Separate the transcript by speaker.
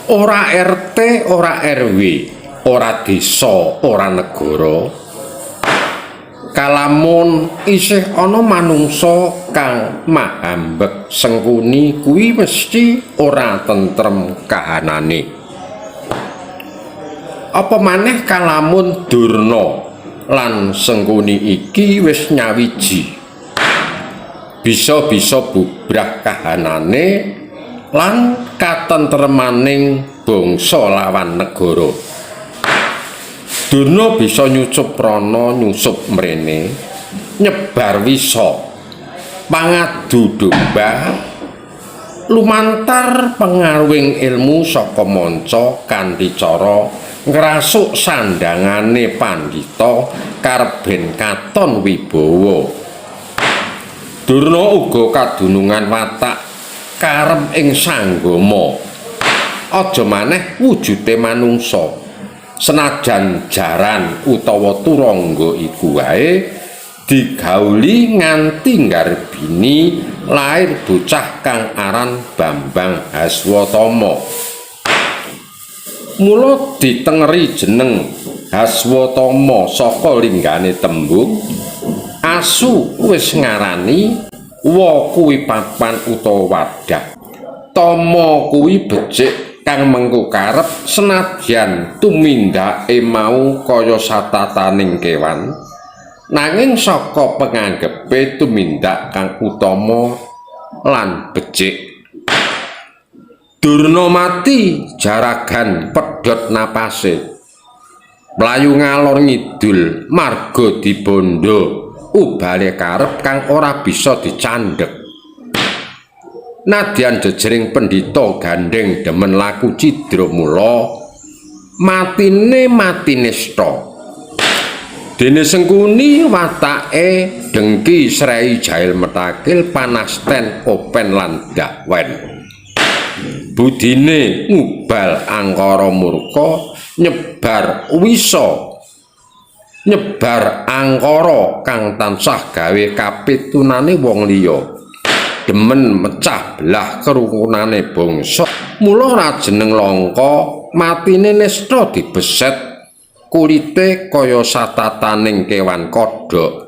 Speaker 1: Ora RT, ora RW, ora desa, ora negara. Kalamun isih ana manungsa kang mahambek Sengkuni kuwi mesti ora tentrem kahanane. Apa maneh kalamun Durna lan Sengkuni iki wis nyawiji. Bisa-bisa bubrah kahanane lan katentremaning bangsa lawan negara. Durna bisa nyucup rana nyusup mrene, nyebar wisa, pangadu domba, lumantar pengaruhing ilmu saka manca kanthi cara ngrasuk sandhangane pandhita karep ben katon wibawa. Durna uga kadunungan watak karep ing sanggama. Aja maneh wujude manungsa. Senajan jaran utawa turangga iku wae digauli nganti nggarbini lair bocah kang aran Bambang Haswatama. Mula ditengeri jeneng Haswatama saka linggane tembung asu wis ngarani wa kuwi papan utawa wadah. Tama kuwi becik kang mengku karep senadyan tumindake mau kaya satataning kewan, nanging saka penganggepe tumindak kang utama lan becik. Durna mati jaragan pedhot napase, mlayu ngalor ngidul marga dibondo ubale karep kang ora bisa dicandhek. Nadyan jejering pendhita gandheng demen laku cidra, mula matine mati nista. Dene Sengkuni watake dengki, srei, jail, metakil, panasten, open lan dakwen. Budine ngubal angkara murka, nyebar wisa, nyebar angkara kang tansah gawe kapitunane wong liya, demen mecah belah kerukunane bangsa. Mula ora jeneng langka matine nista dibeset kulite kaya satataning kewan kodhok.